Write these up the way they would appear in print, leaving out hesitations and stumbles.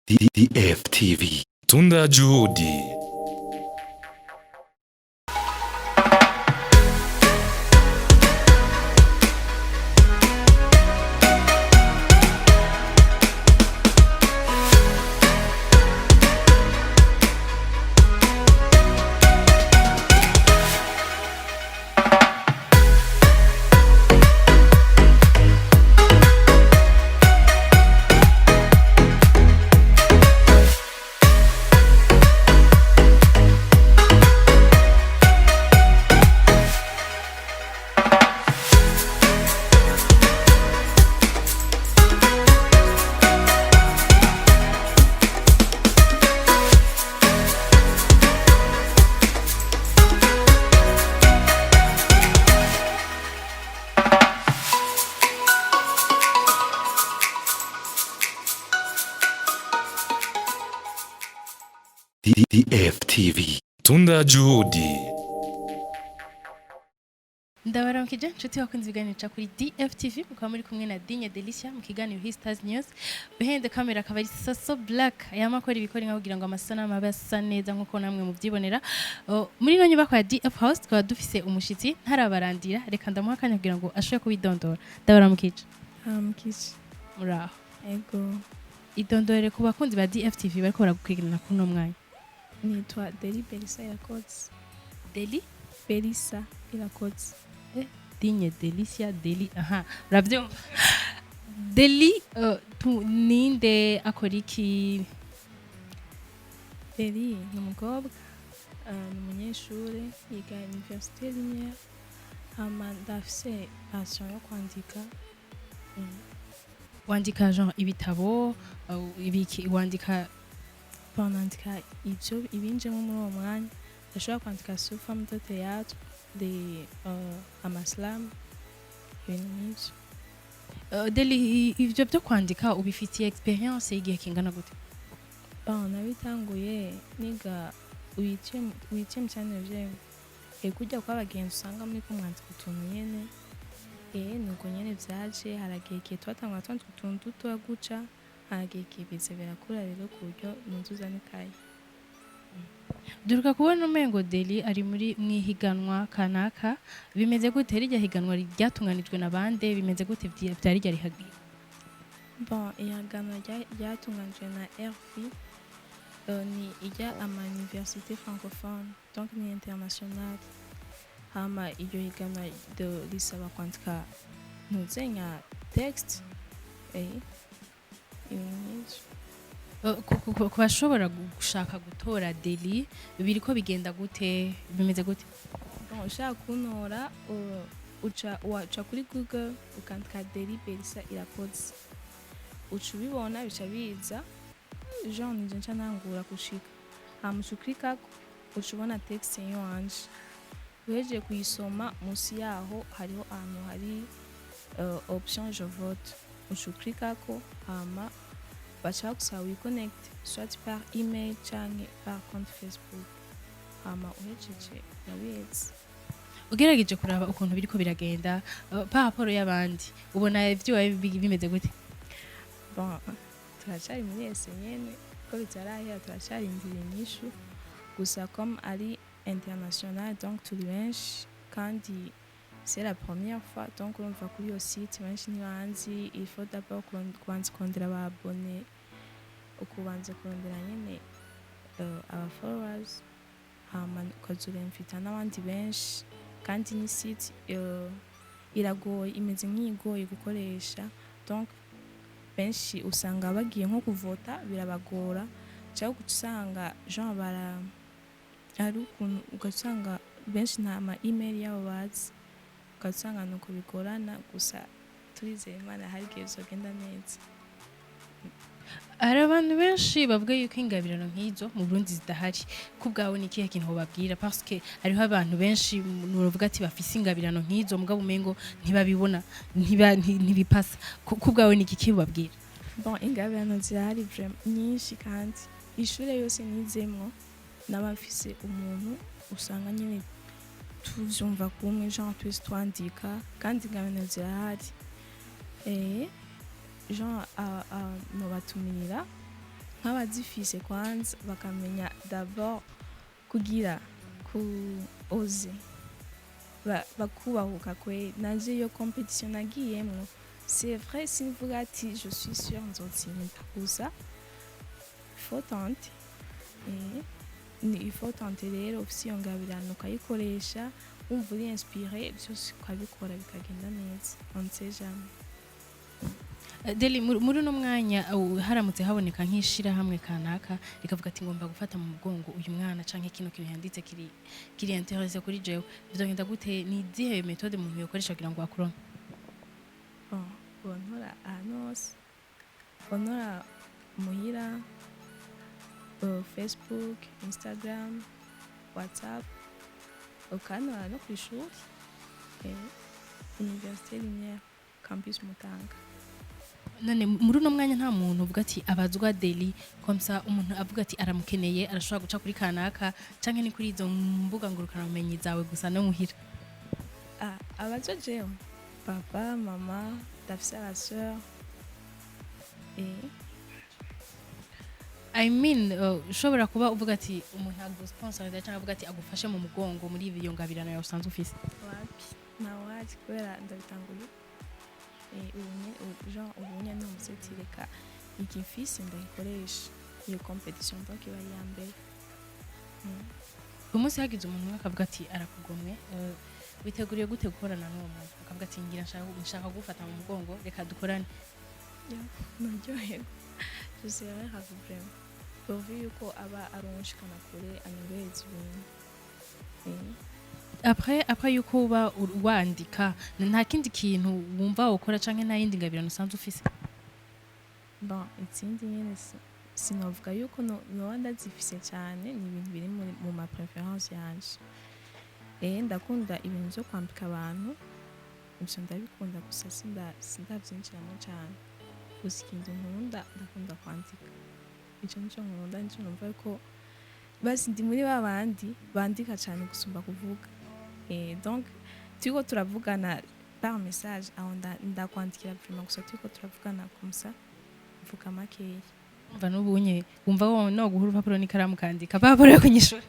DFTV. Tunda Juhudi. DFTV. Tunda Juhudi. Ndabaramukije nshuti bakunze ibiganiro ca kuri DFTV, mukaba muri kumwe na Digne Delicia mu kiganiro Histars News. Behind the camera akaba ari Saso Black, yama akora ibikora inka kugira ngo amasanamu abe asa neza nkuko namwe muvyibonera. Oh, muri ino nyubako ya DF House tukaba dufise umushitsi ntarabarandira, reka ndamuha akanya kugira ngo ashobore kubidondora. Ndabaramukije. Haramukije. Muraho? Ego. Idondorere ku bakunzi ba DFTV bariko baragukurikirana kuri uno mwanya. Nitwa Deli Belisa Irakoze. Deli Belisa Irakoze. Digne Delicia Deli, aha uravyumva. Deli, ninde, akora iki? Deli ni umukobwa, ni umunyeshure yiga Université Lumière. Hama ndafise passion yo kwandika. Wandika genre ibitabo, ibiki wandika? Bon, nandika ivyo ibinjemo muri uwo mwanya. Ndashobora kwandika sous forme de théâtre, de amaslam, ibintu nk'ivyo. Deli, ivyo byo kwandika ubifitiye experience y'igihe kingana gute? Bon, nabitanguye niga huitième canke neuvième. Kurya kw'abagenzi usanga muriko mwandika utuntu nyene, nuko nyene vyaje. Haragihe igihe twatangura twandika utuntu dutoya guca, haragihe igihe biza birakura rero ku buryo nuzuza n'ikaye. Duruka kubona umengo Deli ari muri mwihiganwa kanaka, bimeze gute? Rirya higanwa ryatunganijwe na bande? Bimeze gute vyari rya rihagiye? Bon, ihiganwa ryatunganijwe na RFI, ni irya ama université francophone, donc ni international. Hama iryo higanwa risaba kwandika ntuzenya texte, ibintu nk'ivyo. Ku bashobora gushaka gutora Deli, biriko bigenda gute? Bimeze gute? Bon, ushaka kuntora, uca waca kuri Google ukandika Deli Belisa Irakoze, uca ubibona bica biza. Jean nije nca ntangura gushika, hama uca uklikako, uca ubona texte yiwanje. Uhejeje kuyisoma, munsi yaho hariho ahantu hari option "Je vote", uca uklikako, hama baca bagusaba wiconnecte soit par email canke par compte Facebook, hama uhejeje urabihetse. Ugerageje kuraba ukuntu biriko biragenda, par rapport y'abandi, ubona ivyo bimeze gute? Bon, turacari muri ese nyene ko bitarahera, turacarindiriye inyishu. Gusa comme ari international, donc turi benshi kandi c'est la première fois, donc urumva kuri iyo site benshi ntibanzi. Il faut d'abord kubanza kurondera aba abonnés, ukubanza kurondera nyene aba followers, hama ukaza urinvita n'abandi benshi. Kandi ni site iragoye, imeze nk'iyigoye gukoresha, donc benshi usanga bagiye nko kuvota birabagora, cyangwa ugaca usanga genre bara ari ukuntu ugasanga benshi nta ma email yabo bazi, ugasanga nuko bigorana. Gusa turizeye Imana, hari igihe bizogenda neza. Hari abantu benshi bavuga yuko ingabirano nk'izo mu Burundi zidahari. Ku bwawe ni ikihe kintu wobabwira? Parce que hariho abantu benshi novuga ati bafise ingabirano nk'izo, mugabo umengo ntibabibona, ntibipasa. Ku bwawe ni iki ubabwira? Bon, ingabirano zirahari vraiment nyinshi, kandi ishure yose nizemwo naba mfise umuntu usanga nyine tuvyumva kumwe, genre twese twandika, kandi ingabirano zirahari. Genre nobatumirira. Nk'abazifise kwanza bakamenya d'abord kugira ku oser, bakubahuka kwe. Nanje iyo compétition nagiyemwo, c'est vrai, simvuga ati je suis sûre nzotsinda, gusa il faut tenter. Ni il faut tenter. Rero ufise iyo ngabirano ukayikoresha, wumva uri inspiré, byose ukabikora bikagenda neza, on ne sait jamais. Deli, muri uno mwanya haramutse haboneka nk'ishirahamwe kanaka rikavuga ati ngomba gufata mu mugongo uyu mwana canke kino kintu yanditse kiri intéressé kuri jewe, bizogenda gute? Ni izihe méthode umuntu yokoresha kugira ngo akuronke? Bon, bontora ahantu hose, bontora muhira, Facebook, Instagram, WhatsApp, ukantora no kw'ishuri, Université Lumière, campus Mutanga. None muri uno mwanya nta muntu uvuga ati abazwa Deli comme ça, umuntu avuga ati aramukeneye, arashobora guca kuri kanaka canke ni kuri izo mbuga ngurukanabumenyi zawe gusa no muhira? Ah, abazwa jewe, papa, mama, ndafise aba sœur. I mean, ushobora kuba uvuga ati umuntu agusponsoriza cyangwa avuga ati agufashe mu mugongo muri iyo ngabirano yawe usanzwe ufise. Wapi, ntawazi kubera ndabitanguye. Genre ubu nyene numvise ati reka iki mfise ndayikoresha iyo compétition, donc iba iya mbere. Umunsi hagize umuntu umwe akavuga ati arakugomwe, witeguriye gute gukorana n'uwo muntu akavuga ati ngira nshaka kugufata mu mugongo, reka dukorane? Naryoherwa, je serais ravie vraiment, pourvu yuko aba aronshikana kure, anyorohereza ibintu. Après yuko uba wandika, nta kindi kintu wumva wokora canke nta yindi ngabirano usanzwe ufise? Bon, izindi nyene sinovuga yuko noba ndazifise cyane, ni ibintu biri mu ma préférence yanje. Ndakunda ibintu vyo kwambika abantu, ivyo ndabikunda, gusa sindavyinjiramo cane. Gusa ikintu nkunda, ndakunda kwandika, ico nico nkunda, nico numva ko basi ndi muri ba bandi bandika cane gusumba kuvuga. Donc turiko turavugana par message, aho ndakwandikira vraiment, gusa turiko turavugana comme ça mvuga makeya. Umva n'ubunye wumva wo no guha urupapuro n'ikaramu ukandika papuro yo kunyishura?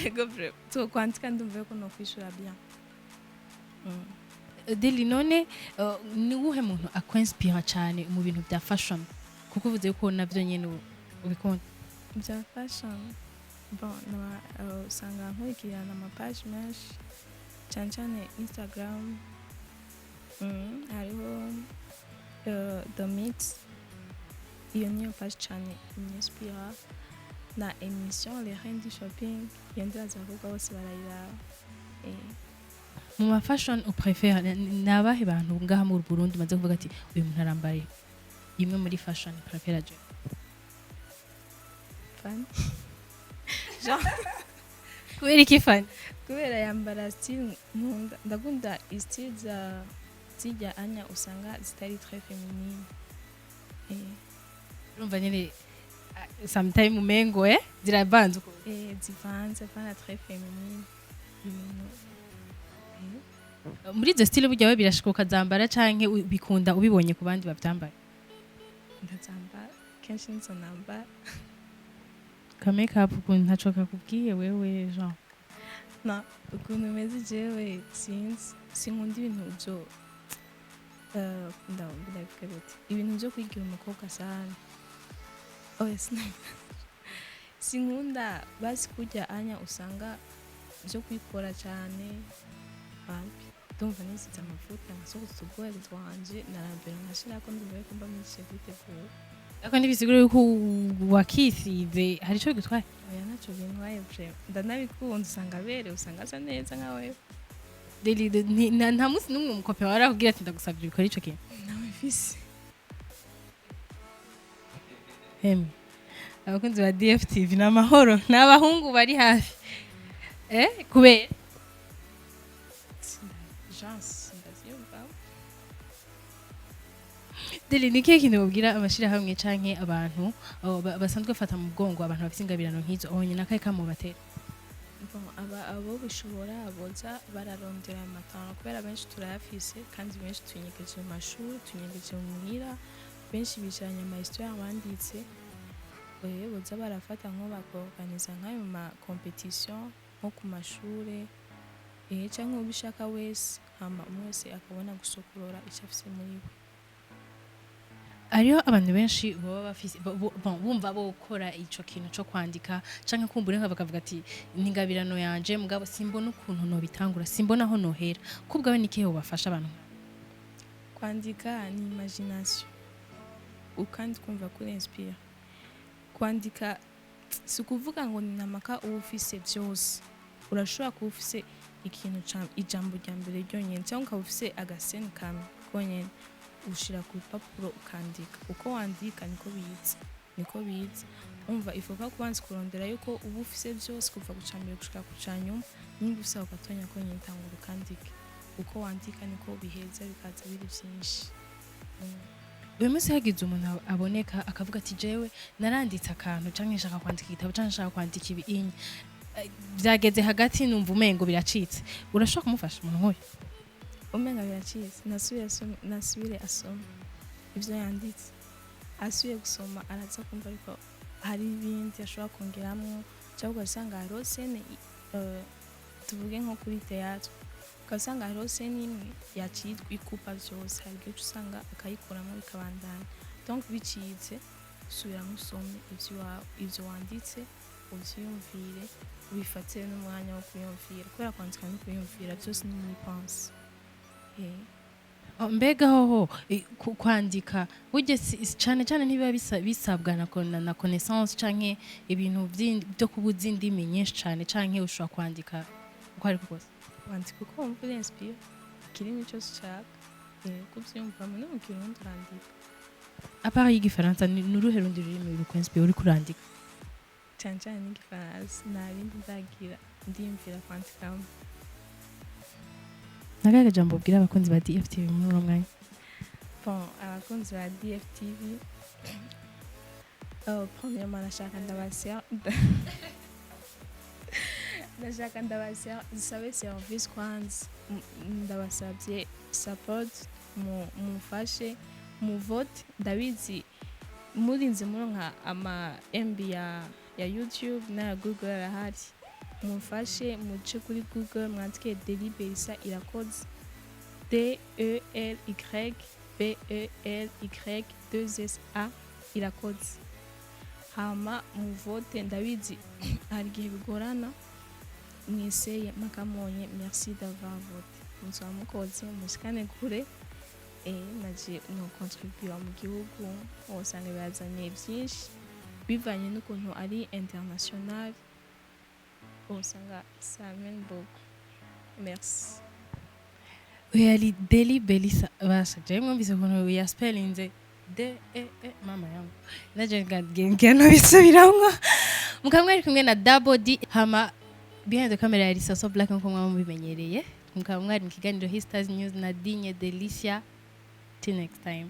Ego, vraiment tukwandika ndumva ko nokwishura bien. Deli, none ni wuhe muntu akwinspira cyane mu bintu bya fashion, kuko uvuze ko navyo nyene ubikunda? Bya fashion, bon, usanga nkurikirana ama page menshi, cyane cyane Instagram. Hariho The Mix, iyo niyo page cyane inyinspira, na émission Les Reines du Shopping, iyo ndibaza abakobwa bose barayiraba. Mu ma fashion uprefera, ni abahe bantu ngaha mu Burundi umaze kuvuga ati uyu muntu arambaye imwe muri fashion prefera je? Fanny. Genre Kubera iki Fanny? Kubera yambara style nkunda, ndakunda style za zijya anya usanga zitari très féminine. Urumva nyene, sometime umengo ziravanze ukuntu. Zivanze, pana très féminine ibintu. Muri izo style burya we birashika ukazambara canke ubikunda ubibonye ku bandi bavyambaye? Ndazambara kenshi, nizo nambara. Ka make up ukuntu ntaco kakubwiye wewe, Jean? Na ukuntu meze jewe, sinzi, sinkunda ibintu byo, ndabivuga gute, ibintu byo kwigira umukobwa sana, oya, sinkunda basi kurya anya usanga byo kwikora cyane, wapi. Ndumva nisize amavuta nkasokoza utugoye twanje narambere nkashirako, ndumva yuko mba mwishe kwitegura. Ariko ntibisigura yuko wakisize hari ico bigutwaye. Oya, ntacyo bintwaye vraiment, ndanabikunda, usanga aberewe, usanga asa neza nka wewe. Deli, nta munsi n'umwe umu copain wawe arakubwira ati ndagusabye ubikore ico kintu? Nawe mfise. Hemwe, abakunzi ba DFTV, ni amahoro, ni abahungu bari hafi kubera Jean, ndavyumva. Deli, ni ikihe kintu babwira amashirahamwe canke abantu, oh, basanzwe bafata mu mugongo abantu bafise ingabirano nk'izo onye, nakahe kamo batera? Bon, aba abo bishobora boza bararondera amatanga, kubera benshi turayafise kandi benshi tunyegeje mu mashuri, tunyegeje mu muhira, benshi bicaranye ama histoire banditse. Boza barafata nko bakorganiza nk'ayo ma compétition nko ku mashure, canke ubishaka wese, hama umwe wese akabona gusokorora ico afise muri we. Hariho abantu benshi baba bafise bon, bumva bokora ico kintu co kwandika, canke kumbura nka bakavuga ati: "N'ingabirano yanje, mugabo simbona ukuntu nobitangura, simbona aho nohera." Kubwawe nikihe wobafasha abantu? Kwandika ni imagination, kandi kumva kuri inspire. Kwandika si ukuvuga ngo ni namaka uba ufise byose. Urashobora kuba ufise ikintu ijambo rya mbere ryonyine, cyangwa ukaba ufise aga scène kamwe konyine, ushira ku rupapuro ukandika. Uko wandika niko biza, niko biza. Umva, ifoka kubanza kurondera yuko uba ufise byose kuva ku ca mbere gushika ku ca nyuma. Nimba ufise ako gatonya konyine, tangura ukandike. Uko wandika niko biheza bikaza biri byinshi. Uyu munsi hagize umuntu aboneka akavuga ati: "Jewe naranditse akantu, canke nshaka kwandika igitabo, canke nshaka kwandika ibi inye, vyageze hagati numva umengo biracitse," urashobora kumufasha umuntu nk'uyu? Umenga biracitse, nasubire asome, nasubire asome ivyo yanditse. Asubiye gusoma, araza kumva yuko hari ibindi ashobora kongeramwo, cyangwa ugasanga hariho scène, tuvuge nko kuri théâtre, ugasanga hariho scène imwe yaciye ikupa vyose. Hari igihe uca usanga akayikuramo bikabandanya. Donc bicitse, subiramo usome ivyo wanditse, uvyiyumvire, ubifatire n'umwanya wo kwiyumvira, kubera kwandika no kwiyumvira byose ni muri pensée. Oh, mbega hoho kwandika burya cane cane ntibiba bisabwa na connaissance canke ibintu byo kubuza indimi nyinshi cane, canke ushobora kwandika uko ariko kose? Wandika uko wumva uri inspiré, ikirimi cyose ushaka, uko uvyiyumvamo. No mu Kirundi urandika. À part y'igifaransa, ni uruhe rundi rurimi rukwinspire uriko urandika? Cane cane n'igifaransa, nta bindi ndagira ndiyumvira kwandikamo. Nakahe kajambo ubwira abakunzi ba DFTV muri uno mwanya? Bon, abakunzi ba DFTV, premièrement ndashaka ndabasaba service kwanza. Ndabasabye support, mumfashe mu vote. Ndabizi murinze muronka ama MB ya YouTube n'aya Google arahari. Mumfashe muce kuri Google, mwandike Dely Belisa Irakoze, DELY BELY 2 S A Irakoze, hama muvote. Ndabizi hari igihe bigorana, mwiseye makamonye. Merci d'avoir voté, muzoba mukoze mushikane kure. Naje no contribuer mu gihugu, usanga bazanye byinshi bivanye n'ukuntu ari international, usanga ça amène beaucoup. Merci. Oya, yari Dely Belisa. Basha, jewe mwumvise ukuntu yaspelinze D E E, mama yangu, naje ngira nobisubiramwo. Mukaba mwari kumwe na Double D, hama behind the camera yari Soso Black, nkuko mwaba mubimenyereye. Mukaba mwari mu kiganiro Histars News na Digne Delicia. Till next time.